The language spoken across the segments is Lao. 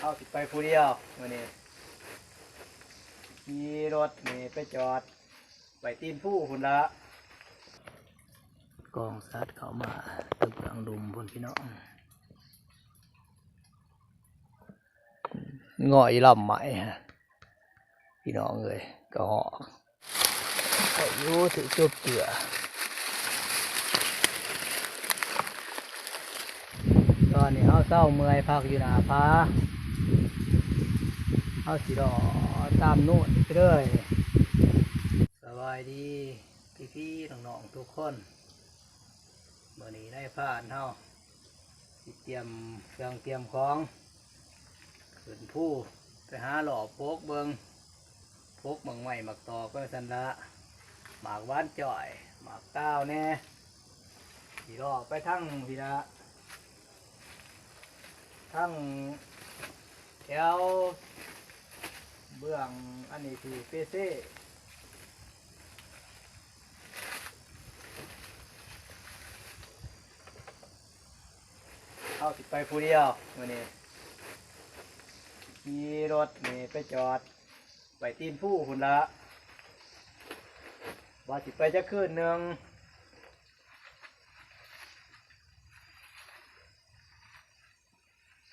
າຊິໄປຜູ້ດຽວມື້ນີ້ ຂີ່ລົດນີ້ໄປຈອດໄວ້ຕີນພູພຸ້ນລະ. ກອງສັດເຂົ້າມາແຕ່ເບື້ອງລຸ່ມພຸ້ນພີ່ນ້ອງ. ເງາະອີ່ລຳໄມ້ ພີ່ນ້ອງເອີຍ ກະຮອກ ໄດ້ຢູ່ ຖືກຈົບເຈື່ອ. ຕອນນີ້ເຮົາເຊົາເມື່ອຍ ພັກຢູ່ໜ້າຜາ ເຮົາຊິເລາະຕາມໂນ້ນໄປເລີຍ. ສະບາຍດີພີ່ໆ ນ້ອງໆ ທຸກຄົນ. ມື້ນີ້ນາຍພານເຮົາຊິຕຽມເຄື່ອງຕຽມຂອງຂຶ້ນພູ ໄປຫາເລາະປົກເບິ່ງ ປົກໝາກໄມ້ໝາກຕອກໄປຊັ້ນລະ ໝາກຫວານຈ້ອຍ ໝາກຕາວແດ່. ຊິເລາະໄປທາງພີ້ລະ ທາງແຖວເບື້ອງອັນນີ້ ທີ່ເປເຊ. ເຮົາຊິໄປຜູ້ດຽວມື້ນີ້ ຂີ່ລົດນີ້ໄປຈອດໄວ້ຕີນພູພຸ້ນລະ ວ່າຊິໄປຈັກຄືນໜຶ່ງ.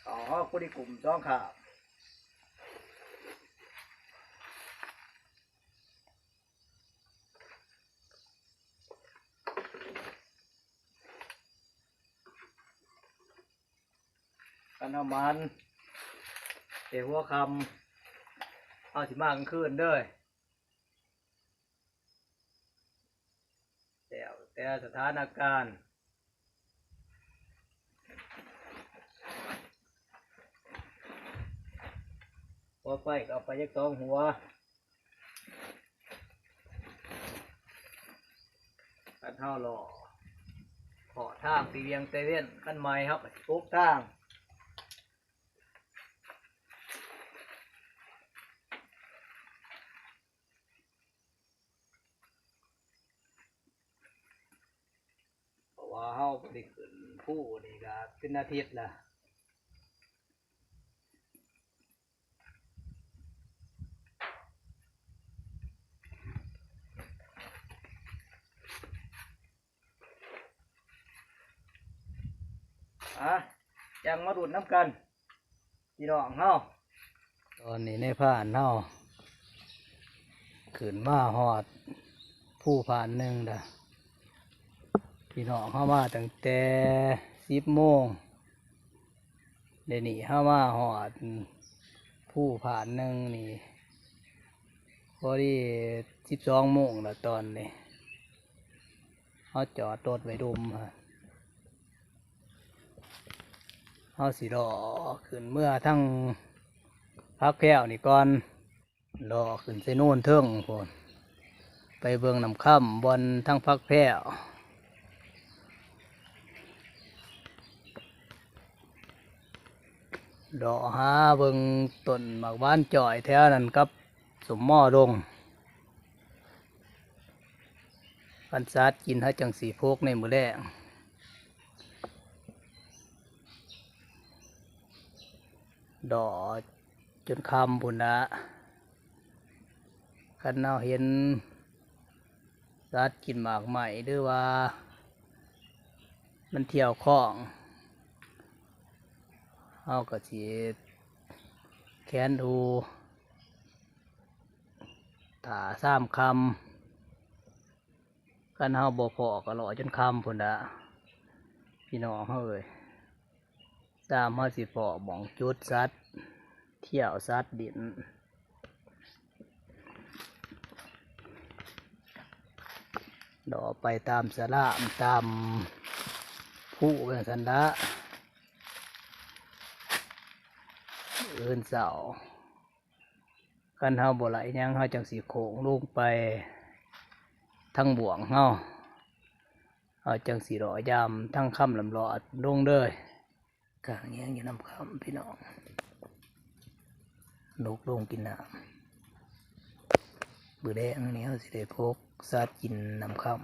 ເຂົ້າເຮົາພໍດີກຸ້ມສອງຄາບ. ຄັນເຮົາໝານແຕ່ຫົວຄ່ຳ ເຮົາຊິມາກາງຄືນເດີ້. ແລ້ວແຕ່ສະຖານະການ ຫົວໄຟກໍເອົາໄປຈັກສອງຫົວ. ຄັນເຮົາເລາະເພາະທາງທີ່ວຽງແຕ່ເວັນ ຄັນໃໝ່ເຮົາກໍຊິປົກທາງ. ເພາະວ່າເຮົາບໍ່ໄດ້ຂຶ້ນພູນີ້ກະເປັນອາທິດລະ. ອ່ະ ຈັ່ງມາລຸ້ນນຳກັນ ພີ່ນ້ອງເຮົາ. ຕອນນີ້ນາຍພານເຮົາຂຶ້ນມາຮອດພູຜານໜຶ່ງລະ. ພີ່ນ້ອງເຮົາມາຕັ້ງແຕ່ສິບໂມງ ດຽວນີ້ເຮົາມາຮອດພູຜານໜຶ່ງນີ້ ພໍດີສິບສອງໂມງລະຕອນນີ້. ເຮົາຈອດລົດໄວ້ລຸ່ມ ເຮົາຊິເລາະຂຶ້ນເມືອທາງຜັກແພ້ວນີ້ກ່ອນ ເລາະຂຶ້ນໃສ່ໂນນເທິງພຸ້ນ ໄປເບິ່ງນ້ຳຄຳບ່ອນທາງຜັກແພ້ວ ເລາະຫາເບິ່ງຕົ້ນໝາກຫວານຈ້ອຍແຖວນັ້ນກັບ ສົມມໍດົງ ຄັນສັດກິນ ເຮົາຈັ່ງຊິພົກໃນມື້ແລງ. ເລາະຈົນຄ່ຳພຸ້ນລະ ຄັນເຮົາເຫັນສັດກິນໝາກໄມ້ ຫຼືວ່າມັນທ່ຽວຄອງ ເຮົາກໍຊິແຂນອູ ຖ້າຊາມຄ່ຳ ຄັນເຮົາບໍ່ພໍ້ກໍເລາະຈົນຄ່ຳພຸ້ນລະ ພີ່ນ້ອງເຮົາເອີຍ. ຕາມເຮົາຊິພໍ້ໝ່ອງຈຸດສັດ ທ່ຽວສັດດິນ ເລາະໄປຕາມສະລາມ ຕາມພູໄປຈັ່ງຊັ້ນລະ. ອື່ນເຊົ້າ ຄັນເຮົາບໍ່ໄດ້ຫຍັງ ເຮົາຈັ່ງຊິໂຄ້ງລົງໄປທາງບ່ວງເຮົາ ເຮົາຈັ່ງຊິເລາະຢາມທາງຄຳລຳຫຼອດລົງເລີຍ. ກາງແຍງຢູ່ນ້ຳຄຳພີ່ນ້ອງ ນົກລົງກິນນ້ຳ. ມື້ແລງນີ້ເຮົາຊິໄດ້ພົກສັດກິນນ້ຳຄຳ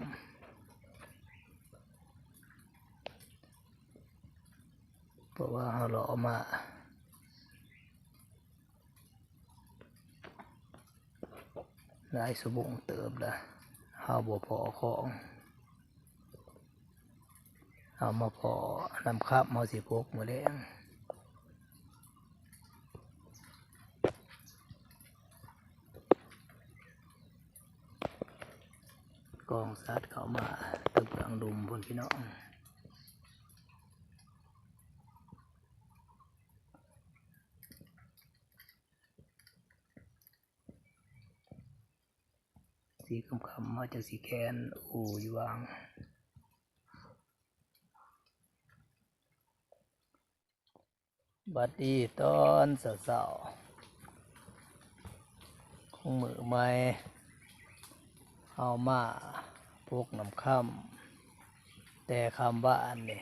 ເພາະວ່າເຮົາເລາະມາ ຫຼາຍຊົ່ວໂມງເຕີບລະ ເຮົາບໍ່ພໍຂອງ. ເຮົາມາພໍ້ນຳຄຳ ເຮົາຊິພົກມື້ແລງ. ກອງສັດເຂົ້າມາແຕ່ເບື້ອງລຸ່ມພຸ້ນ ພີ່ນ້ອງ. ສີ່ຄ່ຳໆ ມາຈາກສີແຄນ ອູ່ຢູ່ຫວ່າງ. ບັດນີ້ຕອນເຊົ້າໆ ຂອງມື້ໃໝ່ ເຮົາມາພົກນຳຄຳແຕ່ຄ່ຳວານນີ້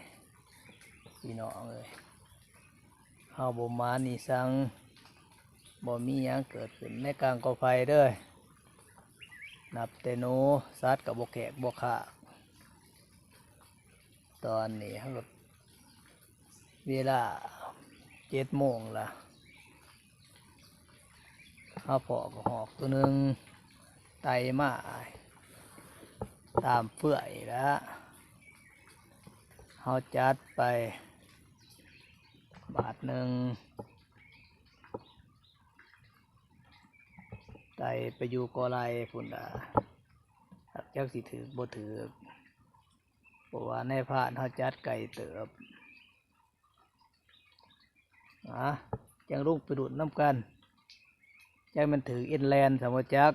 ພີ່ນ້ອງເອີຍ. ເຮົາບໍ່ມານີ້ສັງ ບໍ່ມີຫຍັງເກີດຂຶ້ນໃນກາງກໍໄຜ່ເດີ. ນັບແຕ່ໜູ ສັດກໍບໍ່ແກກບໍ່ຄາກ. ຕອນນີ້ເຮົາກໍເວລາເຈັດໂມງລະ ເຮົາພໍ້ກໍຮອກໂຕໜຶ່ງ ໄຕ່ມາຕາມເຟືອຍລະ ເຮົາຈັດໄປບາດໜຶ່ງ ໄຕ່ໄປຢູ່ກໍໄລ່ພຸ້ນລະ ຈັກຊິຖືກບໍ່ຖືກ ເພາະວ່ານາຍພານເຮົາຈັດໄກເຕີບ. ອາ ຈັ່ງລົງໄປລຸ້ນນຳກັນ ຈັກແມ່ນຖືກເອັນແລນຊະບໍ່ຈັກ.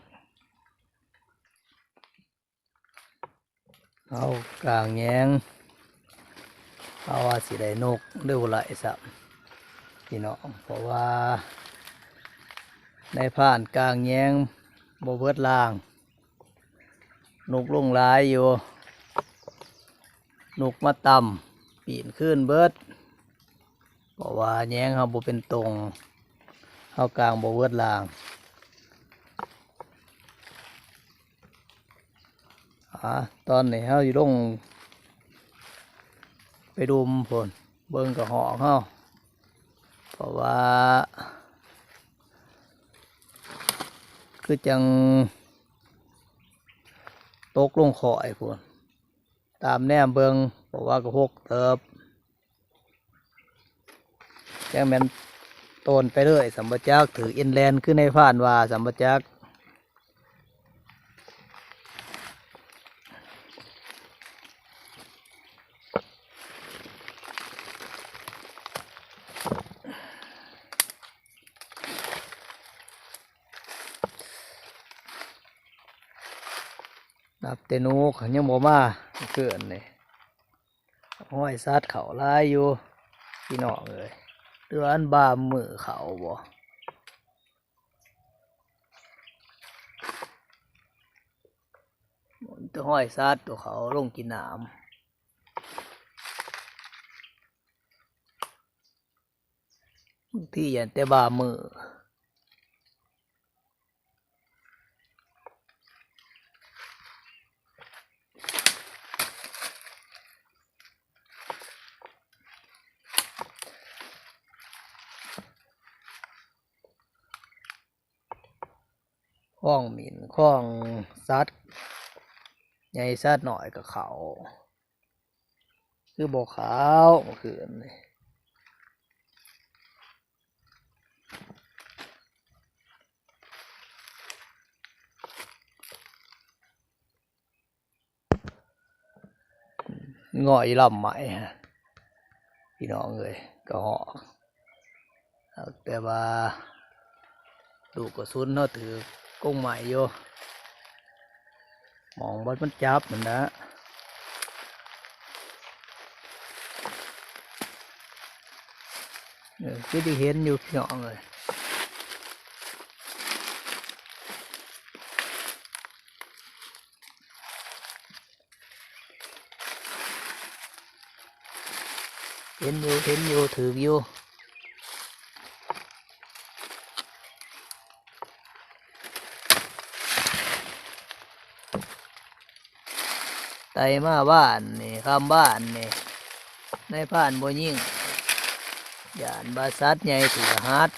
ເຮົາກາງແຍງ ເຮົາວ່າຊິໄດ້ນົກ ຫຼືບໍ່ໄດ້ຊ້ຳ ພີ່ນ້ອງ ເພາະວ່ານາຍພານກາງແຍງບໍ່ເບິດລາງ. ນົກລົງຫຼາຍຢູ່ ນົກມາຕ່ຳ ປີນຄືນເບິດ ເພາະວ່າແຍງເຮົາບໍ່ເປັນຕົງ ເຮົາກາງບໍ່ເບິດລາງ. ອາ ຕອນນີ້ເຮົາຊິລົງໄປລຸ່ມພຸ້ນ ເບິ່ງກະຮອກເຮົາ ເພາະວ່າ ຄືຈັ່ງຕົກລົງຄ້ອຍພຸ້ນ ຕາມແນມເບິ່ງ ເພາະວ່າກໍຫົກເຕີບ ຈັກແມ່ນໂຕນໄປເລີຍຊ້ຳບໍ່ຈັກ ຖືກເອັນແລນຄືນາຍພານວ່າຊ້ຳບໍ່ຈັກ. ນັບແຕ່ໜູກໍຍັງບໍ່ມາເກີນນີ້ ຮອຍສັດເຂົ້າຫຼາຍຢູ່ ພີ່ນ້ອງເອີຍ ເດືອນບາມມື້ເຂົ້າບໍ່ ມີແຕ່ຮອຍສັດຕົວເຂົ້າລົງກິນນ້ຳ. ບາງທີຢ້ານແຕ່ບາມື້ ຄອງໝິ່ນ ຄອງສັດໃຫຍ່ສັດນ້ອຍກໍເຂົ້າ. ຄືບໍ່ຂາວເມື່ອຄືນນີ້ ງໍ້ອີ່ລຳໄໝ ພີ່ນ້ອງເອີຍ ກະຮອກ. ແຕ່ວ່າລູກກະສຸນເຮົາຖືກກົງໄມ້ຢູ່ ໝ່ອງບ່ອນມັນຈັບຫັ້ນນະ ເອີ ຄືໄດ້ເຫັນຢູ່ພີ່ນ້ອງເອີຍ. ເຫັນຢູ່ ເຫັນຢູ່ ຖືກຢູ່ ໄຕ່ມາວານນີ້ ຄ່ຳວານນີ້ ນາຍພານບໍ່ຍິງ ຢ້ານວ່າສັດໃຫຍ່ຖືກລະຫັດ.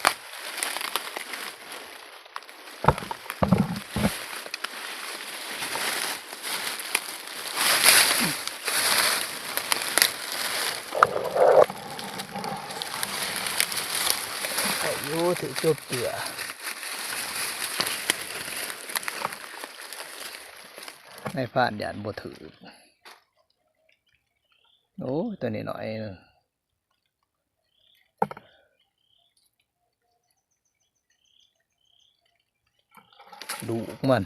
ຖືກຈົບເຈື່ອ ນາຍພານຢ້ານບໍ່ຖືກ. ໂອ້ຍ ຕົວນ້ອຍໆ ລູກມັນ.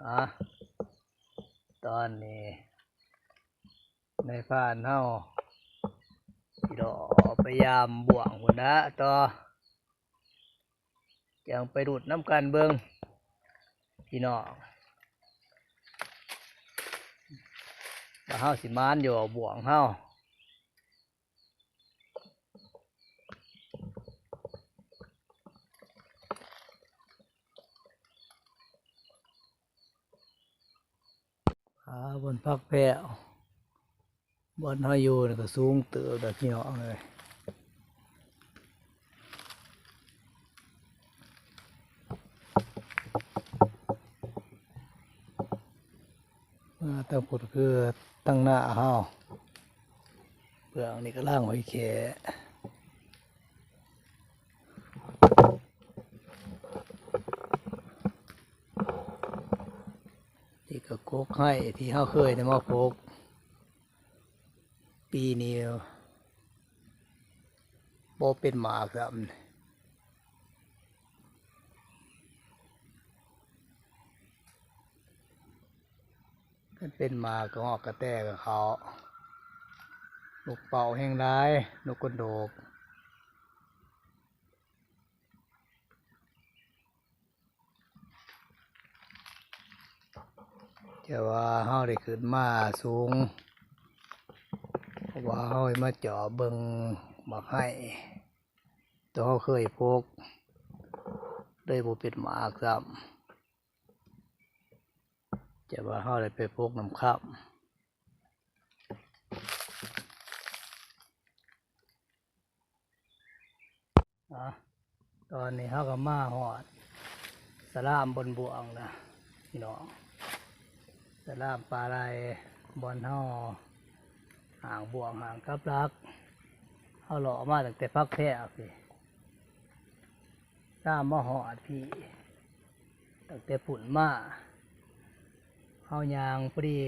ອາ ຕອນນີ້ ນາຍພານເຮົາຊິເລາະໄປຢາມບ່ວງພຸ້ນນະຕໍ່ ຈັ່ງໄປລຸ້ນນຳກັນເບິ່ງພີ່ນ້ອງ ວ່າເຮົາຊິໝານຢູ່ບໍ່ ບ່ວງເຮົາ. ອ່າ ບ່ອນພັກແພ້ວ ບ່ອນເຮົາຢູ່ນີ້ກໍສູງເຕີບແລ້ວພີ່ນ້ອງເອີຍ. ອ່າ ທາງພຸ້ນຄືທາງໜ້າເຮົາ ເບື້ອງນີ້ກຳລັງຫອຍແຄ. ນີ້ກໍກົກໄຮທີ່ເຮົາເຄີຍໄດ້ມາພົກ ປີນີ້ບໍ່ເປັນໝາກຊ້ຳ. ຄັນເປັນໝາກກໍຮອກກະແຕກະເຂົ້າ ນົກເປົ້າແຮງຫຼາຍ ນົກກົນໂດກ. ແຕ່ວ່າເຮົາໄດ້ຂຶ້ນມາສູງ ເພາະວ່າເຮົາໄດ້ມາເຈາະເບິ່ງໝາກໄຮ ໂຕເຮົາເຄີຍພົກ ເລີຍບໍ່ເປັນໝາກຊ້ຳ. ແຕ່ວ່າເຮົາໄດ້ໄປພົກນ້ຳຄຳ. ອາ ຕອນນີ້ເຮົາກໍມາຮອດສະລາມບ່ອນບ່ວງລະພີ່ນ້ອງ ສະລາມປາໄຫຼ ບ່ອນເຮົາຫາງບ່ວງຫາງກັບຫຼັກ. ເຮົາເລາະມາຕັ້ງແຕ່ພັກແພ້ວພີ້ ຕາມມາຮອດພີ້ ຕັ້ງແຕ່ພຸ້ນມາ ເຮົາຍ່າງພໍດີ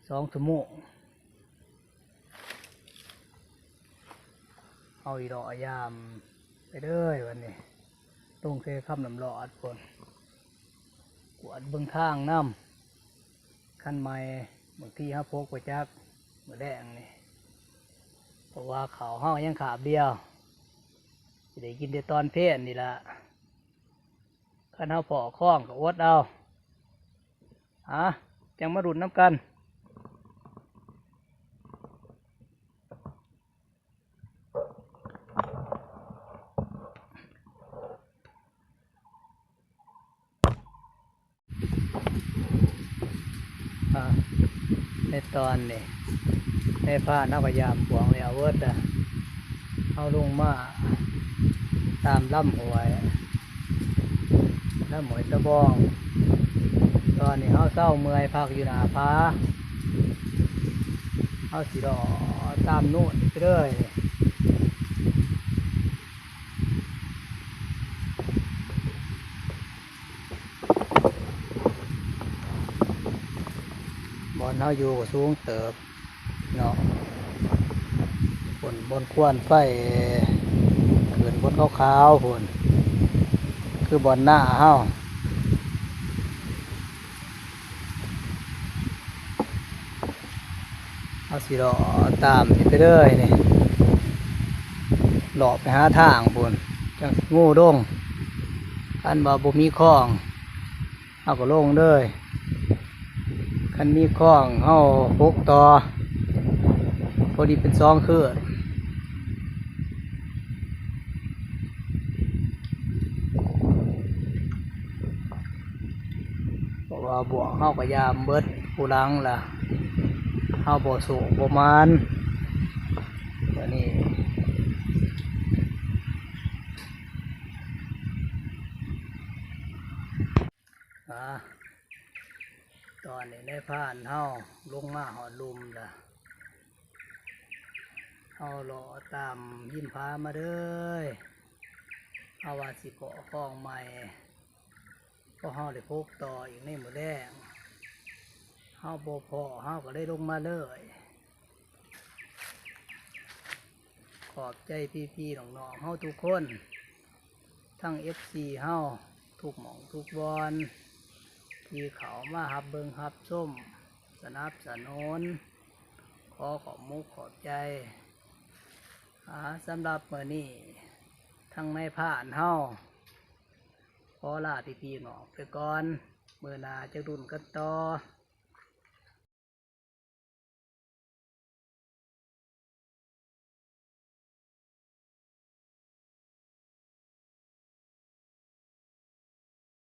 ສອງຊົ່ວໂມງ. ເຮົາອີ່ເລາະຢາມໄປເລີຍວັນນີ້ ລົງເຊຄຳນ້ຳລອດພຸ້ນ ກວດເບິ່ງທາງນຳ. ຄັນໃໝ່ ບາງທີເຮົາພົກໄປຈັກມື້ແລງນີ້ ເພາະວ່າເຂົ້າເຮົາຍັງຄາບດຽວ ຊິໄດ້ກິນແຕ່ຕອນເພນນີ້ລະ. ຄັນເຮົາພໍ້ຄອງກໍອົດເອົາ. ອາ ຈັ່ງມາລຸ້ນນຳກັນ. ອາ ໃນຕອນນີ້ ນາຍພານເຮົາກໍຢາມກວາງແລ້ວເບິດລະ ເຮົາລົງມາຕາມລຳຫ້ວຍ ລຳຫ້ວຍຕະບອງ. ຕອນນີ້ເຮົາເຊົາເມື່ອຍພັກຢູ່ໜ້າຜາ ເຮົາຊິເລາະຕາມໂນ້ນໄປເລີຍ. ບ່ອນເຮົາຢູ່ກໍສູງເຕີບເນາະ ພຸ້ນບ່ອນຄວັນໄຟຂຶ້ນ ບ່ອນຂາວໆ ພຸ້ນ ຄືບ່ອນນາເຮົາ. ເຮົາຊິເລາະຕາມນີ້ໄປເລີຍນີ້ ເລາະໄປຫາທາງພຸ້ນ ຈັ່ງຊິງູລົງ. ຄັນວ່າບໍ່ມີຄອງ ເຮົາກໍລົງເລີຍ. ຄັນມີຄອງ ເຮົາປົກຕໍ່ ພໍດີເປັນສອງຄືນ. ເພາະວ່າບວກເຮົາກໍຢາມເບິດຄູ່ຫຼັງລະ ເຮົາບໍ່ໂຊກບໍ່ໝານ ອັນນີ້ ອ່າ ຕອນນີ້ນາຍພານເຮົາລົງມາຮອດລຸ່ມລະ ເຮົາເລາະຕາມຫີນຜາມາເດີ ເຮົາວ່າຊິເກາະຄອງໃໝ່ ເພາະເຮົາໄດ້ພົກຕໍ່ອີກໃນມື້ແລງ ເຮົາບໍ່ພໍ້ ເຮົາກໍເລີຍລົງມາເລີຍ. ຂອບໃຈພີ່ໆນ້ອງໆເຮົາທຸກຄົນ ທັງເອັຟຊີເຮົາທຸກໝ່ອງທຸກບ່ອນ ທີ່ເຂົ້າມາຮັບເບິ່ງຮັບຊົມ ສະໜັບສະໜູນ ຂໍຂອບມຸກຂອບໃຈ. ອາ ສຳລັບມື້ນີ້ ທາງນາຍພານເຮົາ ຂໍລາພີ່ໆນ້ອງໆໄປກ່ອນ ມື້ໜ້າຈະລຸ້ນກັນຕໍ່.